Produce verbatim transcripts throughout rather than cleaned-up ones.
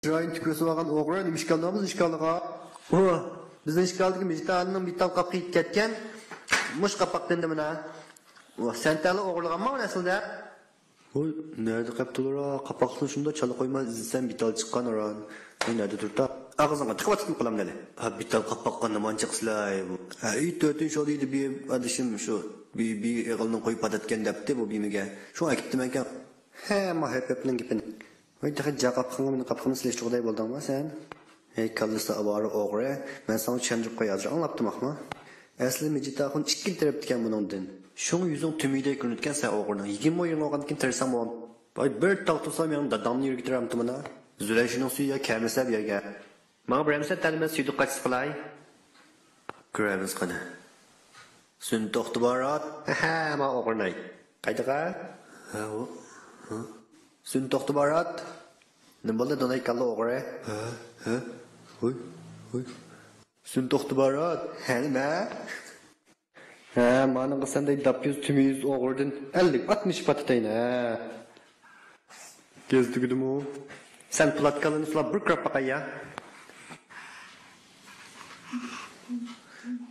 چىرايىنى تۈكۈرۈسۈۋالغان ئوغرى نېمە ئىشكال دەيمىز ئىشكالىغا؟ ئۇ، بىزنىڭ ئىشكالدىكى مىجىتانىڭ بىتال قاپىقى كېتىپ كەتكەن. مۇش قاپاق دېدى مانا. ئۇ، سەن تەلا ئوغرىلىغانمۇ ئەسلىدە؟ ۋوي، نەدە قاپتۇلۇرا؟ قاپاقنى شۇنداق چالا قويما ئىزدىسەم بىتال چىققان ئۇران. ۋوي، نەدە تۇرتا؟ ئاغزىڭغا تىقىۋاتىدىغان قىلام نەلى. ھا، بىتال قاپاققا نېمانچە قىسىلاي بۇ. ھە، ئى، تۆتىنچى شو دېدى بىم، ئادىشىم شۇ. بى، بى ئېغىلنىڭ قويۇپ پاتاتكەن دەپتى بۇ بىمىگە. شۇڭا ئەكىپتىمەنكەن. ھە، ما ھەپەپنىڭ گېپىنى. ۋاي، تېخى جا قاپىقىڭغا مېنىڭ قاپىقىمنى سېلىشتۇرغۇدەك بولدۇڭما سەن؟ ھەي، كاللىسى ئاۋارە ئوغرى، مەن ساڭا چۈشەندۈرۈپ قوياي ھازىر، ئاڭلاپتىماقما؟ ئەسلى مىجىتاخۇن ئىككىلا تەرەپتىكەن بۇنىڭدىن. شۇڭا يۈزۈڭ تۈمۈيدەك كۆرۈنىدىكەن سەن ئوغرىنىڭ. يىگىرمە يىل بولغاندىن كېيىن تىرىلساڭ بولغان. ۋاي، بىر تاغ تۇرسا مېنىڭ دادامنى يۈرگۈتۈرەمتىمىنا؟ زۆرەشنىڭ سۈيى يا كەمىسە بۇ يەرگە. ماڭا بىرەمسە تەلىمە سۈيدۈك قاچىسى قىلاي. كۆرەرمىز قېنى. سۈن توختى بارات. ھە، ما ئوغرىناي. قايتىغا؟ ھە، ئۇ. ھە. سۈن توختى بارات. نېمە بولدى، دوناي كاللا ئوغرى؟ ھە، ھە. ھوي، ھوي. سۈن توختى بارات. ھە، نېمە؟ ھە، مانىڭغا سەندەك داپيۈز، تۈمۈيۈز ئوغرىدىن ئەللىك ئاتمىش پاتىتايىن، ھە. گەز تۈگىدىمۇ؟ سەن پلاتكالىنى سۇلاپ بىر كىرىپ باقاي يا.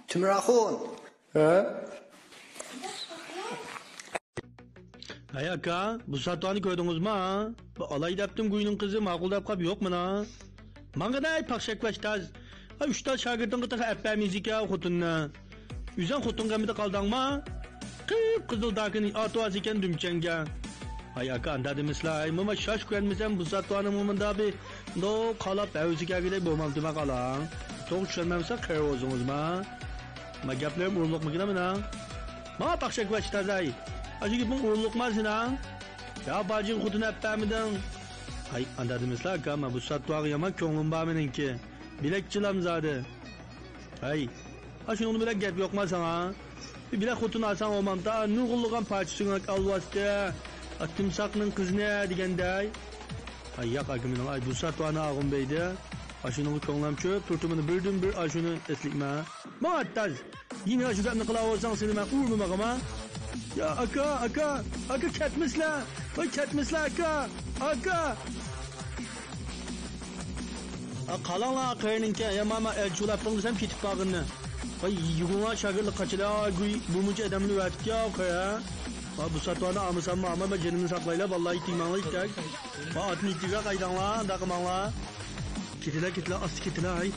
تىمراخۇن! ھە؟ ھەي ئاكا، بۇ ساتۇانى كۆردىڭىزما؟ بۇ ئالاي دەپتىم گۇينىڭ قىزى ماقۇل دەپ قاپ يوق مانا. ماڭغىنەي پاخشەكۋاش تاز. ھە، ئۈچ تال شاگىرتىڭغا تېخى ئەپ بەرمىسىكەن خوتۇننى. ئۆزەڭ خوتۇن غېمىدە قالدىڭما؟ قىپقىزىل داكىنى ئاتىۋالسا ئىكەن دۈمچەڭگە. ھاي ئاكا، ئاندا دېمىسىلا، ھاي موما شاش كۆرمىسەم بۇ ساتۇانىمۇ مۇندا بىر دوق قالاپ ھەۋىسى كەلگۈدەك بولمامتىما قالاڭ. توغرا چۈشەنمەمسە قېرى بولسىڭىزما. ما گەپلىرىم ئورۇنلۇقمىكىنا مېنىڭ؟ ما پاخشەكۋاش تازاي. ئاشۇ گېپىڭ ئورۇنلۇقما سېنىڭ؟ يا باجىغا خوتۇن ئەپ بەرمىدىڭ. ھاي، ئاندا دېمىسىلا ئاكا، ما بۇ ساتۇانغا يامان كۆڭلۈم بار مېنىڭكى. بىلەك چىلام زادى. ھەي، ئاشۇنىڭ بىلەن گەپ يوقما ساڭا؟ بىلەك خوتۇن ئالساڭ بولمامتا، نۇرغۇنلىغان پارچە سۆڭەك ئالۋاستى، ئاتتىمساقنىڭ قىزىنى دېگەندەي. ھاي، ياق ئاكا مېنىڭ، ئاي، بۇ ساتۇانى ئاغۇم بەيدى. ئاشۇنىڭغا كۆڭلەم چۆپ، تۇرتۇمىنى بىردىن بىر ئاشۇنى ئەسلىكمە. ماڭا ئاتتاز! يەنە ئاشۇ گەپنى قىلاۋالساڭ سېنى مەن ئۇرمىماقىما؟ يا ئاكا، ئاكا، ئاكا كەتمىسىلە! ۋاي كەتمىسىلە ئاكا! ئاكا! ئا، قالاڭلار قېرىنىڭكى، يا ماما، ئەلچى ئۇلاپ دېسەم كېتىپ بارغىنىنى. ۋاي، يۈگۈرۈڭلار شاگىرتلار قاچىلا، گۇي، بۇ مۇنچە ئادەمنى ئەۋەتىپتۇ يا، قېرى. ۋاي، بۇ ساتۇانى ئالمىساممۇ، ئاما، مەن جېنىمنى ساقلايلا، بالىلار يېتىگمەڭلار يېتەك. ۋاي، ئاتنى يېتىگە قايتاڭلار، ئانداق قىلماڭلار. كېتىلە، كېتىلە، ئاستا كېتىلە، ھەي.